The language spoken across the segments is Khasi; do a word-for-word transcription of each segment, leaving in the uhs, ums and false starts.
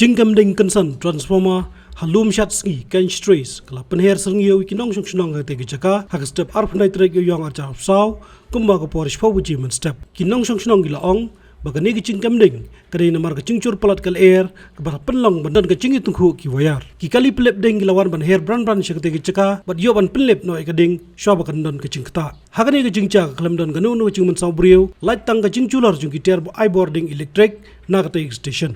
Jingkem ding kynsan transformer ha Lumshadsngi, Keiñ Shtreis, ka la pynher syrngiew ïa ki nongshong shnong ha katei ka jaka ha ka step arphew tarik Ïewïong arhajar arphew saw, kumba ka por shiphew baje mynstep. Ki nongshong shnong ki la ong ba kane ka jingkem ding ka dei namar ka jingjur palat ka lyer kaba la pynlong ban don ka jingïatyngkhuh ki wire. Ki kali pynlip ding ki la wan ban her bran bran sha katei ka jaka bad ïoh ban pynlip noh ïa ka ding shuwa ba kan don ka jingktah. Ha kane ka jingjia ka khlem don kano kano ka jingmynsaw briew, lait tang ka jingjulor jong ki tiar ba ai bor ding elektrik na katei ka station.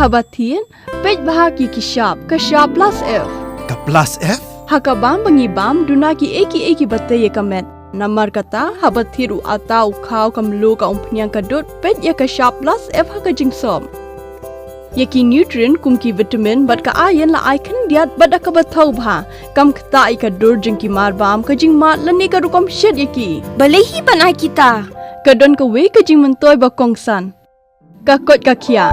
Haba thied, peit bha ki ki shap, ka shap plus F. Ka plus F? Ha ka bam ba ngi bam, duna ki ei ki ei kiba tei ïa ka met. Namar kata, haba thied u atta u khaw ka mluh ka umphniang ka dud, peit ïa ka shap plus F ha ka jingsop. Ïa ki nutrient kum ki vitamin bad ka iron la ai khyndiat bad da kaba thaw bha. Kam ktah ïa ka dur jong ki mar bam, ka jingmad lane ka rukom shet ïa ki. Balei hi ban ai kita? Ka don kawei ka jingmyntoi ba kongsan. Ka koit ka khiah.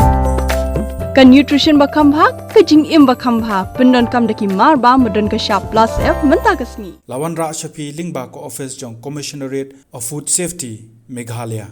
Ka nutrition ba kham bha, ka jingim ba kham bha. Pyndonkam da ki mar bam ba don ka shap plus F mynta ka sngi. La wanrah sha phi lyngba ka office jong Commissionerate of Food Safety, Meghalaya.